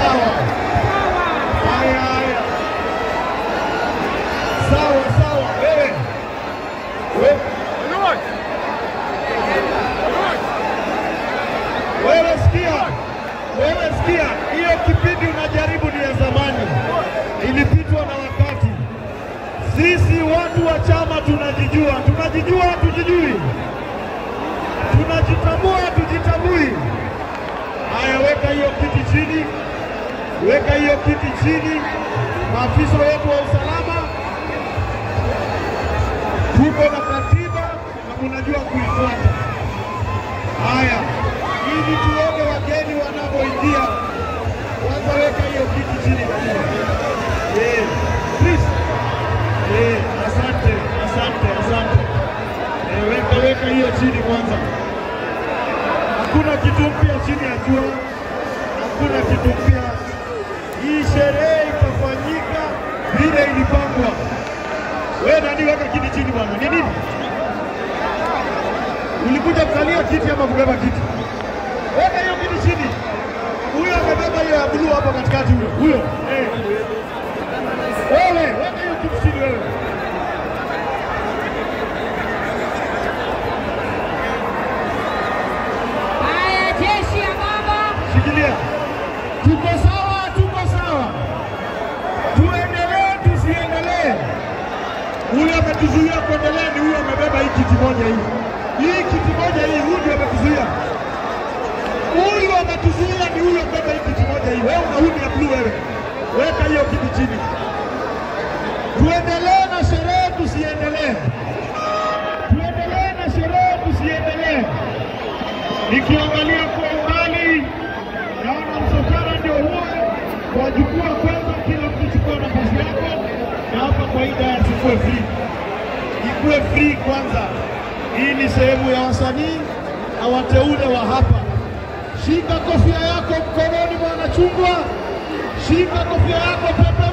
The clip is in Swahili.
Haya haya. Sawa sawa. Wewe. Wewe sikia. Wewe sikia. Hiyo kipindi unajaribu ni ya zamani. Ilipitwa na wakati. Sisi watu wa chama tunajijua. Tunajijua, tujijui. Tunajitambua, tujitambui. Haya, weka hiyo kiti chini. Weka hiyo kiti chini. Maafisa wetu wa usalama, tuko na katiba na mnajua kuifuata. Haya, ili tuone wageni wanapoingia. Kwanza weka hiyo kiti chini. Please. Asante, asante, asante. Weka hiyo chini kwanza. Hakuna kitu mpya chini ya jua. Hakuna kitu mpya. Hii sherehe itafanyika vile ilipangwa. Wewe nani, weka kiti chini bwana. Ni nini? Ulikuja kukalia kiti ama kubeba kiti? Weka hiyo kiti chini. Huyo amebeba hiyo ya blue hapo katikati huyo. Huyo. Wewe, weka hiyo kiti chini wewe. Haya, jeshi ya baba. Shikilia. Tuko sawa, tuko sawa. Tuendelee, tusiendelee. Huyo ametuzuia kuendelea ni huyo amebeba hii kiti moja hii. Hii kiti moja hii, huyu ndio ametuzuia. Huyu ametuzuia ni huyo amebeba hii kiti moja hii. Wewe una hudi ya blue wewe. Weka hiyo kiti chini. Tuendelee na sherehe, tusiendelee. Tuendelee na sherehe, tusiendelee. Nikiangalia kwa umbali naona msafara ndio huo. Kwa jukwaa kwanza, kila mtu chukua nafasi yako, na hapa kwa hii dais ikuwe free. Ikuwe free kwanza. Hii ni sehemu ya wasanii na wateule wa hapa. Shika kofia yako mkononi, mwana chungwa. Shika kofia yako pepe.